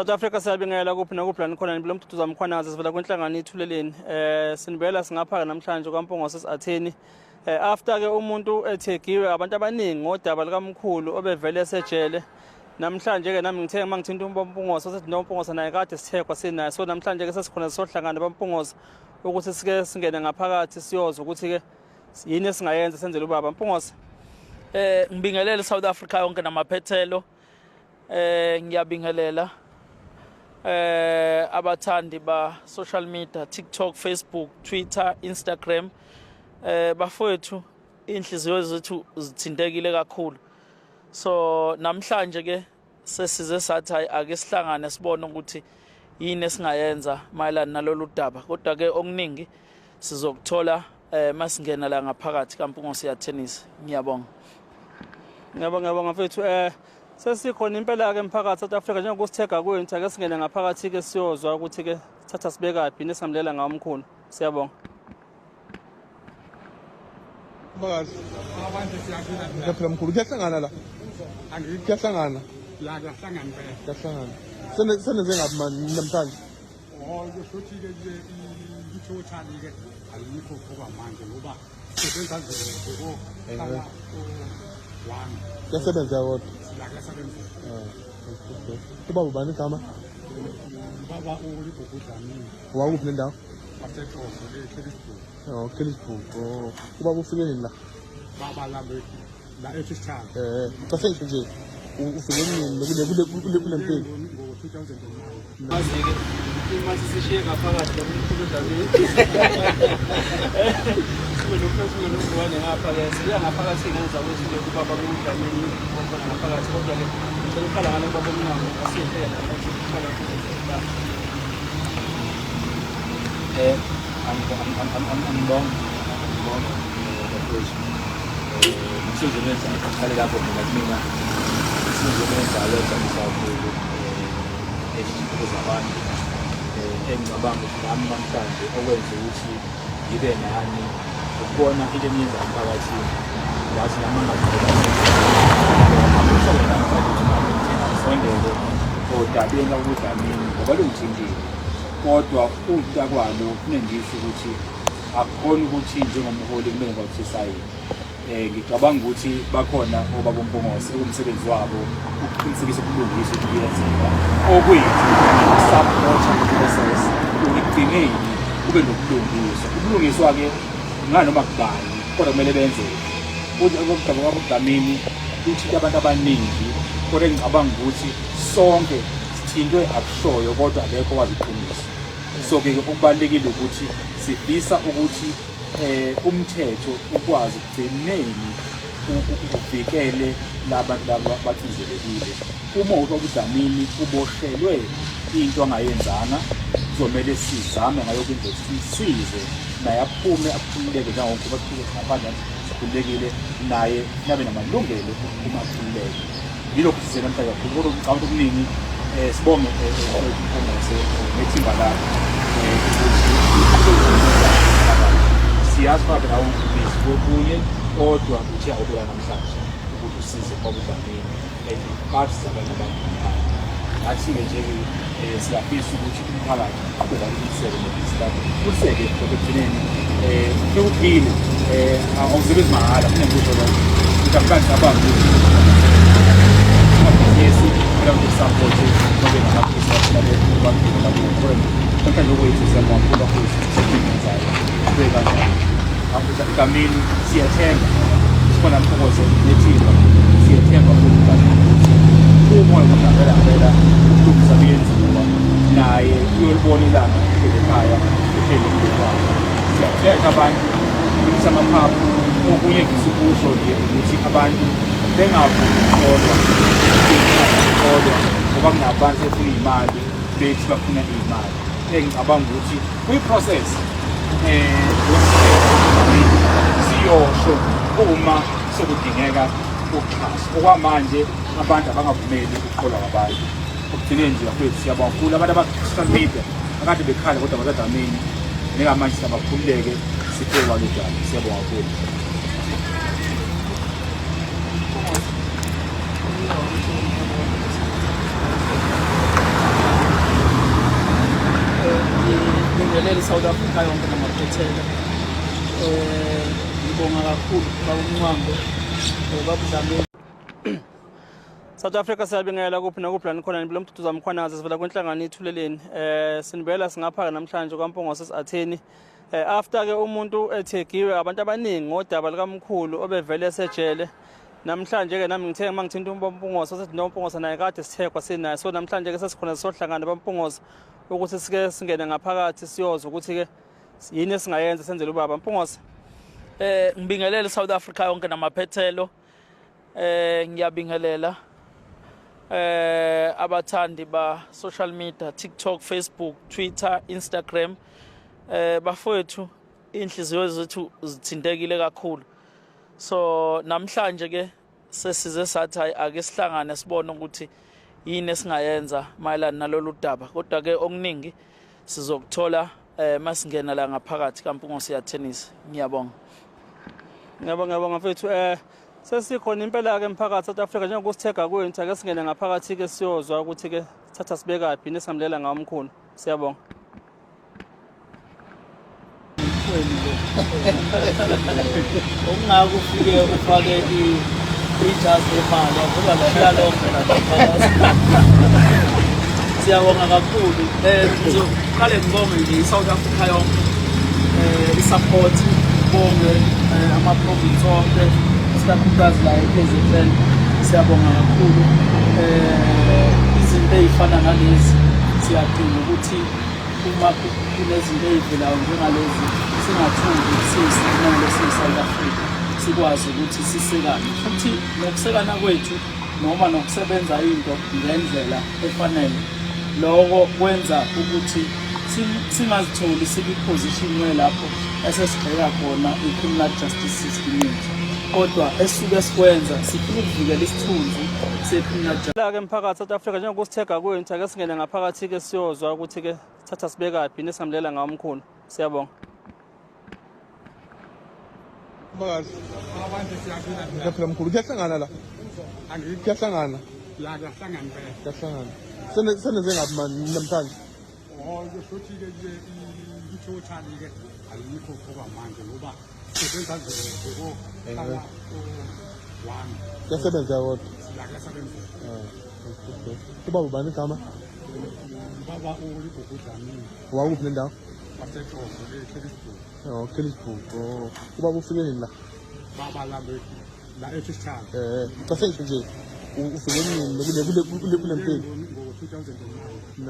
South Africa siyabingelela kuphi nakuphi la nikhona niphila umduduzo Mkhwanazi sivela kwinhlangano ithuleleni sinibela singapha namhlanje kwaMpungose siatheni after ke umuntu ethegiwe abantu abaningi ngodaba likamkhulu obevele esejele namhlanje ke nami ngithe mangithinta uMpungose sethi noMpungose naye kade sithekwa sinaye so namhlanje ke sesikhona sohlangana baMpungose ukuthi sike singene ngaphakathi siyozwa ukuthi ke yini esingayenza senzele ubaba Mpungose. Ngibingelele South Africa yonke namaphethelo. Ngiyabingelela abathandi ba social media, TikTok, Facebook, Twitter, Instagram. Bafowethu, inhliziyo zethu zithintekile kakhulu. So namhlanje ke sesize sathi hayi ake sihlangane sibone ukuthi yini esingayenza mayelana nalolu daba, kodwa ke okuningi sizokuthola masingena la ngaphakathi kaMpungose Yatennis. Ngiyabonga. Ngiyabonga mfethu. Sesikhona impela ke emphakathi South Africa njengokusithega kwethu ake singene ngaphakathi ke siyozwa ukuthi ke sithatha sibekaphi nesamlela ngawo omkhulu. Siyabonga. Mphakathi. Ngiyaphila mkhulu. Kuyahlangana la. Kuyahlangana. La kuyahlangana impela. Kuyahlangana. Seneze ngaphi manje namhlanje? Oh, kushuthi ke i-total ke ayikho okwamanje ngoba sebenza nje ngokuqala u-1. Kuyasebenza kodwa. La kuyasebenza. Okay. Ubaba ubani igama? Ubaba uLigugu Dlamini. Wakuphi nendawo? WaseXhosa eKellisburg. Oh, Kellisburg. Oh, ubaba ufike nini la? Baba la la eTshishana. Cha sengisho nje ufike nini kule kule kule kule mpilo? Ngo-2009. Mazi-ke imasi sishiye ngaphakathi lomkhulu Dlamini. Sibe nomphefumulo nomngane ngapha-ke sibuya ngaphakathi iy'ngane zakwethu-ke kubaba kuDlamini okhona ngaphakathi, kodwa-ke ngicela ukuqala ngale kubaba omncane asihle ukuthi kuqala kuzoba. Angibonge bafowethu. Umsebenzi owenzayo ngiqale lapho mina kumina umsebenzi owenzayo uyajabulisa kakhulu eshintsho zabantu. Engicabanga ukuthi nami namhlanje okwenza ukuthi ngibe nani ukubona into eniyenzayo emphakathini ngathi nami ngaqhubeka odabeni lwakuDlamini ngoba lungithintile, kodwa umntakwalo kufuneka ngisho ukuthi akukhona ukuthi njengomholi kumele ngikwazi isayini. Ngicabanga ukuthi bakhona obaba uMpungose umsebenzi wabo ukuqinisekisa ubulungiswa ukuthi kuyenzeka okwethu support process ekugcineni kube nobulungiswa. Ubulungiswa-ke nganoma kubani, kodwa kumele benzeke. Udaba kwabuDlamini luthinta abantu abaningi, kodwa engicabanga ukuthi sonke sithintwe akushoyo, kodwa akekho wazi iqiniso. So-ke okubalulekile ukuthi sifisa ukuthi umthetho ukwazi ukugcineni uvikele labantu laba bacindezelekile. Uma uBaba uDlamini uboshelwe into angayenzanga, kuzomele sizame ngayo indlela simsize naye aphume akhululeke njengoba siphume ngaphandle sikhululekile, naye nabe namalungelo okuphuma akhululeke. Yilokhu size namhlanje kakhulu, kodwa ngicabanga ukuthi okuningi sibonge uMpungose nethimba lakhe ukuthi siyazi babe nawo ubhizi kokunye, kodwa uthe awubula namhlanje ukuthi usize Baba uDlamini and basiza abanye abantu ngaphandle. Ngathi-ke nje-ke siyafisa ukuthi umphakathi uqhubeka uliseke nebhizinisi lakho uliseke, kodwa ekugcineni kufuneka uphile, awusebenzi mahhala. Kunekusho lokho ukuthi akukangicabangi ukuthi amabhizinisi kumele ukuthi usapothe babe namabhizinisi labe namhlanje okwethu. Siyabonga kakhulu bafowethu sebenzayo kube kanjalo. Dlamini siyathemba sikhona Mpungose nethimba, siyethemba futhi ukuthi uma ngempela ngempela ubulungisa buyenziwa naye uyolibona ilanga ehleli ekhaya ehleli umndeni wakhe. Siyakhetha abantu ukuthi amaphaphu okunye ngisukusho nje ukuthi abantu bengavumi ukuqolwa ukuqolwa ngoba kunabantu befuna iy'mali, bethi bafuna iy'mali. Engicabanga ukuthi kwi-process siyosho uma sekudingeka uxhaso. Okwamanje abantu abangavumeli ukuqolwa kwabantu. Okugcineni nje bafethu, siyabonga kakhulu abantu aba-social media akade bekhala kodwa bakaDlamini njengamanje siyabakhululeke siphe kwaludaba. Siyabonga kakhulu. iSouth Africa yonke namaphethelo. Ngibonga kakhulu baba uMncwango, baba uDlamini. South Africa, siyabingelela kuphi nakuphi la nikhona. Nibilo Mduduzi Mkhwanazi, sivela kwinhlangano Ithuleleni. Sinibela singapha namhlanje kwaMpungose Atheni. After ke umuntu ethegiwe abantu abaningi ngodaba likamkhulu obevele esejele. Namhlanje ke nami ngithe mangithinta uMpungose, wasethi no, Mpungose naye kade sithekwa sinaye. So namhlanje ke sesikhona sizohlangana baMpungose ukuthi sike singene ngaphakathi siyozwa ukuthi ke yini esingayenza senzele ubaba Mpungose. Ngibingelele South Africa yonke namaphethelo. Ngiyabingelela abathandi ba social media, TikTok, Facebook, Twitter, Instagram. Bafowethu, inhliziyo zethu zithintekile kakhulu. So namhlanje ke sesize sathi hayi, ake sihlangane sibone ukuthi yini esingayenza mayelana nalolu daba. Kodwa ke okuningi sizokuthola masingena la ngaphakathi kaMpungose Attorneys. Ngiyabonga. Ngiyabonga, ngiyabonga mfethu. Sesikhona impela ke emphakathi South Africa, njengokusithega kwethu, ake singene ngaphakathi ke siyozwa ukuthi ke thatha sibekaphi nesingamlela ngawo omkhulu. Siyabonga. Mfweni lo okungako ufike ufake ijazi lemali wavuka lashaya lonke lapha phakathi. Siyabonga kakhulu. Ngizoqale ngibonge nje i-South Africa yonke, i-support, ngibonge ama-province onke, isikakhulukazi la e-KZN. Siyabonga kakhulu. Izinto ey'fana nalezi siyadinga ukuthi uma kunezinto ey'velayo njengalezi singathuki, siyisimele siyi-South Africa sikwazi ukuthi sisekane, futhi nokusekana kwethu noma nokusebenza into ngendlela efanele, lokho kwenza ukuthi singazitholi sikwi-position lapho esesigxeka khona i-criminal justice system yethu, kodwa esisuke sikwenza sifuna ukuvikela isithunzi se-criminal justice. La ke mphakathi South Africa, njengokusithega kwethu, ake singene ngaphakathi ke siyozwa ukuthi ke thatha sibekaphi nesingamlela ngawo omkhulu. Siyabonga. Mphakathi. Abantu, siyaphila. Ngiyaphila mkhulu. Kuyahlangana la. Angithi Kuyahlangana. la kuyahlangana impela. Kuyahlangana. Seneze ngapi mani namhlanje? Oh, futhi-ke ke i-total-ke ayikho kuba manje ngoba sebenza nje ngokuhlala one. Kuyasebenza kodwa. La kuyasebenzeka. Ah, okay. Ubaba ubani igama? Ubaba uLigugu Dlamini. Wakuphi nendawo? Wasexoxo eKellisburg. Oh, Kellisburg. Oh. Ubaba ufike nini la? Baba lambe la eTshishana. Cha, sengisho nje ufike nini kule mpilo? Ngo-2009.